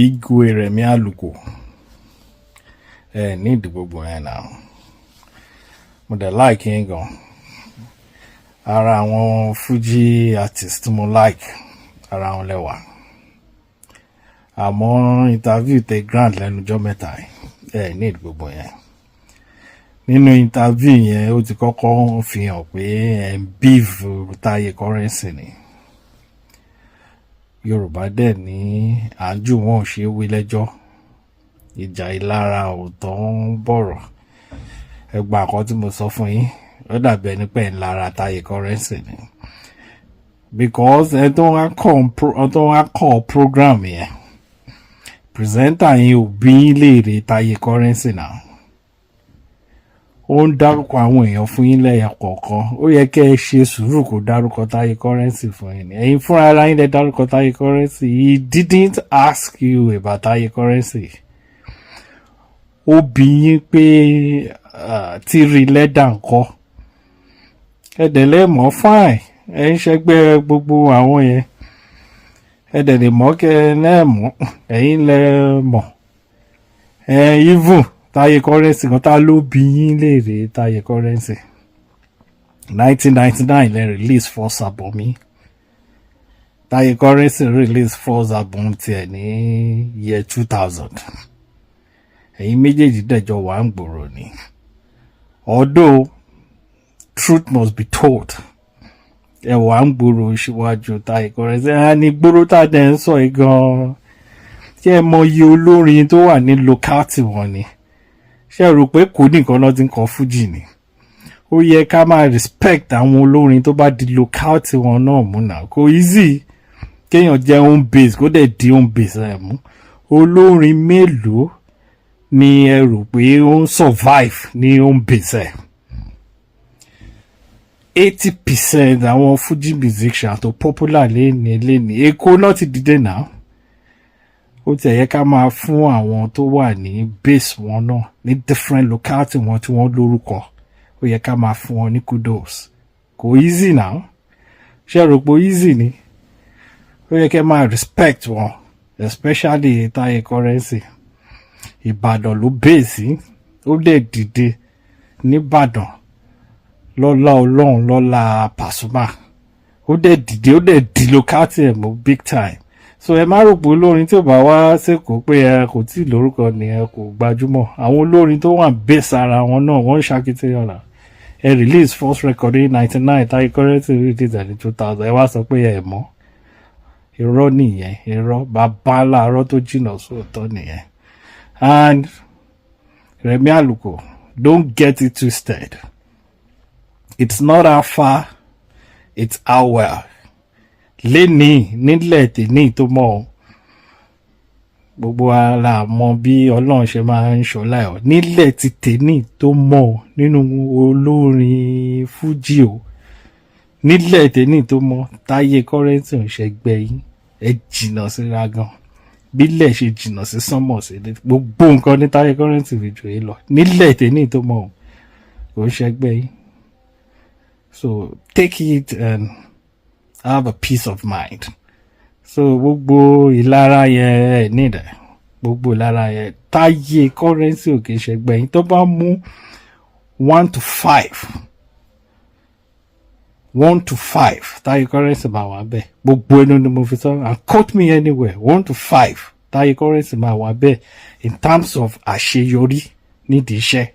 Igwe Rẹ̀mí Àlùkò, ẹ ní ìdí gbogbo yẹn náà. Mo dẹ̀ like yín gan. Ara àwọn Fuji artist tí mo like, ara wọn lẹ́wà. Àmọ́ interview tẹ grant lẹ́nu ọjọ́ mẹ́ta yìí, ẹ ní ìdí gbogbo yẹn. Nínú interview yẹn, ó ti kọ́kọ́ fi hàn pé ẹ̀ ń beef Táyé Currency ni. Yorùbá dẹ̀ ní àájù wọn ò ṣe é wí lẹ́jọ́, ìjà ìlara ò tán bọ̀rọ̀. Ẹ gba àkọ́ tí mo sọ fún yín, ó dàbí ẹni pé ń lara Táyé Currency ni, because ẹ tó wá kọ́ program yẹn, presenter yẹn ò bí yín léèrè Táyé Currency náà. Ó ń dárúkọ àwọn èèyàn fún yín lẹ́yà kọ̀ọ̀kan. Ó yẹ kẹ́ ẹ ṣe sùúrù kó dárúkọ Táyé Currency fún yín ni. Ẹ̀yin fúnra ara yín lẹ dárúkọ Táyé Currency. He didn't ask you about Táyé Currency. Ó bi yín pé Tiri Lẹ́dà ńkọ́. Ẹ dẹ̀ lẹ́ mọ̀, fine. Ẹ ń ṣẹgbẹ́ gbogbo àwọn yẹn, ẹ dẹ̀ lè mọ̀ kẹ́ ẹ náà mọ̀, ẹ̀yin lẹ mọ̀. Ẹ even Táyé Currency kan, tá ló bí yín léèrè Táyé Currency? 1999 lẹ release first album mi. Táyé Currency release first album tiẹ̀ ní year 2000. Ẹ̀yin méjèèjì dẹ̀jọ wà ń gbòòrò ni. Although truth must be told, ẹ wà ń gbòòrò síwájú Táyé Currency. Ẹ ní gbòòrò tá a dẹ̀ ń sọ yìí gan-an, ṣé ẹ mọ iye olórin tó wà ní locality wọn ni? Ṣé ẹ rò pé kò ní nǹkan náà ti ń kọ fújì ni? Ó yẹ ká máa respect àwọn olórin tó bá di locality wọn náà mú náà. Kò easy kéèyàn jẹ́ home base, kó dẹ̀ di home base ẹ̀ mú. Olórin mélòó ni ẹ rò pé ó ń survive ní home base ẹ̀? 80% àwọn Fuji musician tó popular léni léni, Èkó náà ti dìde náà. Ó ti yẹ ká máa fún àwọn tó wà ní base wọn náà, ní different locality wọn tí wọ́n lórúkọ, ó yẹ ká máa fún wọn ní kudos. Kò easy now. Ṣé ẹ rò pé easy ni? Ó yẹ kẹ́ máa respect wọn, especially Táyé Currency. Ìbàdàn ló base, ó dẹ̀ dìde nìbàdàn lọ́lá Ọlọ́run, lọ́lá Pasuma. Ó dẹ̀ dìde, ó dẹ̀ di locality ẹ̀ mú big time. So ẹ má rò pé olórin tí ò bá wá sẹ́kọ̀ọ́ pé ẹ kò tí ì lórúkọ ni, ẹ kò gbajúmọ̀. Àwọn olórin tó wà base ara wọn náà, wọ́n ń ṣakitiyan náà. Ẹ release first record ní 99, Táyé Currency release ẹ̀ ní 2000. Ẹ wá sọ pé ẹ mọ̀. Irọ́ nìyẹn, irọ́ bàbá láàárọ̀ tó jìnnà sóòótọ́ nìyẹn. And Rẹ̀mí Àlùkò, don't get it twisted. It's not how far, it's how well. Lénìí, nílẹ̀ tèní tó mọ̀ ọ́, gbogbo wa la mọ̀ bí Ọlọ́run ṣe máa ń ṣọlá ẹ̀. Nílẹ̀ ti tèní tó mọ̀ ọ́, nínú olórin fújì o, nílẹ̀ tèní tó mọ̀, Táyé Currency ń ṣẹgbẹ́ yín. Ẹ jìnnà síra gan, bílẹ̀ ṣe jìnnà sí sánmọ̀ sí. Gbogbo nǹkan ní Táyé Currency fi jù yín lọ. Nílẹ̀ tèní tó mọ̀ ọ́, kò ń ṣẹgbẹ́ yín. So take it and have a peace of mind. So gbogbo ìlara yẹn, ẹ nídẹ̀ gbogbo ìlara yẹn. Táyé Currency ò kì í ṣẹgbẹ́ yín. Tó bá mú 1 to 5, 1 to 5, Táyé Currency máa wà bẹ́ẹ̀. Gbogbo ẹnu ni mo fi sọ, and quote me anywhere, 1 to 5, Táyé Currency máa wà bẹ́ẹ̀ in terms of àṣeyọrí nídìí iṣẹ́.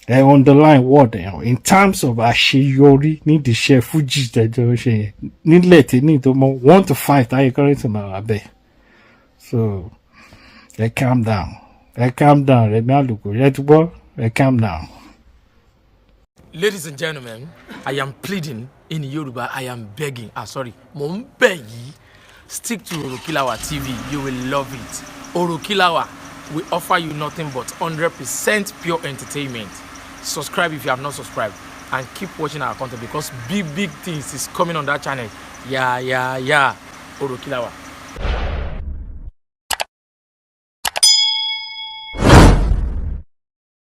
Ẹ underline word ẹ̀, in terms of àṣeyọrí nídìí iṣẹ́ fújì tẹ́jọ́ ṣe yẹn. Nílẹ̀ tí ní tó mọ 1 to 5, Táyé Currency máa wà bẹ́ẹ̀. So ẹ calm down, ẹ calm down. Rẹ̀mí Àlùkò, ẹ ti gbọ́, ẹ calm down. Ladies and gentlemen, I am pleading in Yoruba, I am begging. Ah, sorry, mo ń bẹ̀ yìí. Stick to Orokilawa TV, you will love it. Orokilawa will offer you nothing but 100% pure entertainment. Subscribe if you have not subscribed and keep watching our content because big, big things is coming on that channel. Yeah. Orokilawa.